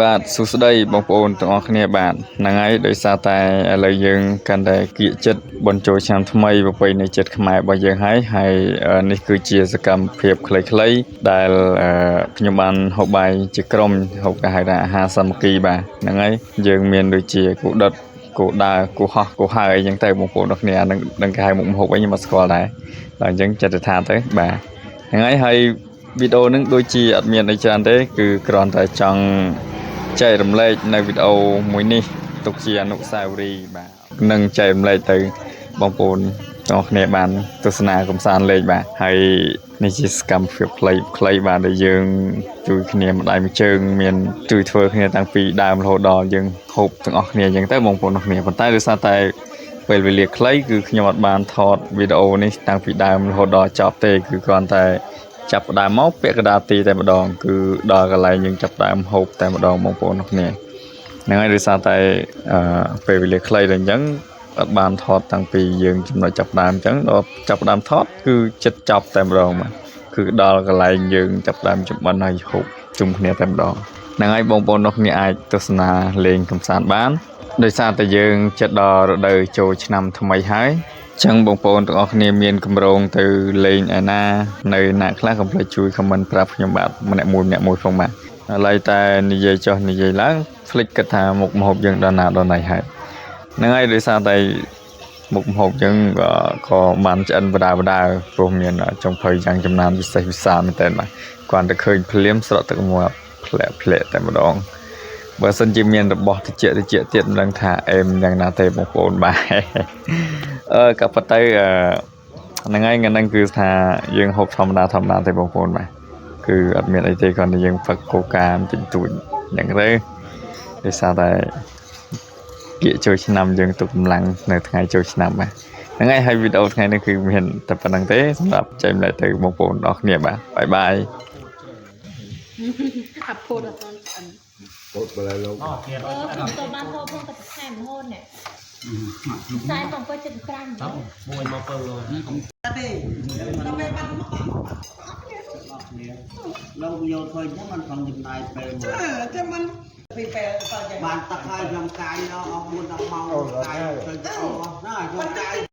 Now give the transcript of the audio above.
បាទសួស្តីបងប្អូនទាំងអស់គ្នាបាទហ្នឹងហើយដោយសារតែឥឡូវយើងកាន់តែគៀកចិត្តបុណ្យចូលឆ្នាំថ្មីប្រពៃណីជាតិខ្មែររបស់យើងហើយហើយនេះគឺជាសកម្មភាពខ្លីៗដែលខ្ញុំបានហូបបាយជាក្រុមហូបគេហៅថាអាហារសាមគ្គីបាទហ្នឹងហើយយើងមានដូចជាគោដិតគោដើរគោហោះគោហើអីចឹងទៅបងប្អូនទាំងគ្នាអានឹងនឹងគេហៅមុខម្ហូបអីខ្ញុំអត់ស្គាល់ដែរដល់អញ្ចឹងចិត្តថាទៅបាទហ្នឹងហើយហើយវីដេអូហ្នឹងដូចជាអត់មានអីច្រើនទេគឺគ្រាន់តែចង់ ចែករំលែកនៅវីដេអូមួយនេះទុកជាអនុស្សាវរីយ៍បាទនឹងចែករំលែកទៅបងប្អូនទាំងអស់គ្នាបានទស្សនាកំសាន្តលេងបាទហើយនេះជាសកម្មភាពខ្លីខ្លីបាទដែលយើងជួយគ្នាម្ដាយមួយជើងមានជួយធ្វើគ្នាតាំងពីដើមរហូតដល់យើងហូបទាំងអស់គ្នាអញ្ចឹងទៅបងប្អូនទាំងគ្នាប៉ុន្តែដោយសារតែពេលវេលាខ្លីគឺខ្ញុំអត់បានថតវីដេអូនេះតាំងពីដើមរហូតដល់ចប់ទេគឺគ្រាន់តែ ចាប់ផ្ដើមមកពាក់កណ្ដាលទីតែម្ដងគឺដល់កន្លែងយើងចាប់ផ្ដើមហូបតែម្ដងបងប្អូនទាំងគ្នាហ្នឹងហើយដោយសារតែអឺពេលវេលាខ្លីដល់អញ្ចឹងអត់បានថតតាំងពីយើងចំណុចចាប់ផ្ដើមអញ្ចឹងដល់ចាប់ផ្ដើមថតគឺចិត្តចប់តែម្ដងបាទគឺដល់កន្លែងយើងចាប់ផ្ដើមចម្អិនហើយហូបជុំគ្នាតែម្ដងហ្នឹងហើយបងប្អូនទាំងគ្នាអាចទស្សនាលេងកម្សាន្តបានដោយសារតែយើងចិត្តដល់រដូវចូលឆ្នាំថ្មីហើយ ចឹងបងប្អូនទាំងអស់គ្នាមានកម្រងទៅលេងឯណានៅណាខ្លះកុំភ្លេចជួយ comment ប្រាប់ខ្ញុំបាទម្នាក់មួយម្នាក់មួយផងបាទឥឡូវតែនិយាយចុះនិយាយឡើងភ្លេចគិតថាមុខម្ហូបយើងដល់ណាដល់ណីហើយហ្នឹងហើយដោយសារតែមុខម្ហូបយើងក៏ក៏បានឆ្អិនបដាបដាព្រោះមានចុងភៅយ៉ាងចំណានវិសេសវិសាលមែនតើបាទគ្រាន់តែឃើញភ្លាមស្រក់ទឹកមាត់ផ្លែកផ្លែកតែម្ដងបើសិនជាមានរបស់តិចតិចទៀតមិនដឹងថាអេមយ៉ាងណាទេបងប្អូនបាទ អឺក៏ប៉ុន្តែអឺហ្នឹងហើយថ្ងៃហ្នឹងគឺថាយើងហូបធម្មតាធម្មតាទេបងប្អូនបាទគឺអត់មានអីទេគ្រាន់តែយើងផឹកកូកាបន្តិចបន្តួចហ្នឹងទៅដោយសារតែគៀកចូលឆ្នាំយើងទុកកម្លាំងនៅថ្ងៃចូលឆ្នាំបាទហ្នឹងហើយហើយវីដេអូថ្ងៃនេះគឺមានតែប៉ុណ្្នឹងទេសម្រាប់ចែកម្លែកទៅបងប្អូនទាំងអស់គ្នាបាទ bye bye. អាប់ពោតអត់ទាន់ឆ្អិន ពោតបលែលោក អូទៀត អឺខ្ញុំទៅបានហូបផងតែបន្ថែមរហូតនេះខ្សែផងក៏75 តោះមួយមកពៅលោក ទេដល់ពេលបាត់មក លោកយកឃើញហ្នឹងมันផងចំណាយពេលមក ចាំមិនពីពេលតើយ៉ាង បានទឹកហើយខ្ញុំកាយអស់4 10ម៉ោងកាយទៅអស់ណាខ្ញុំកាយ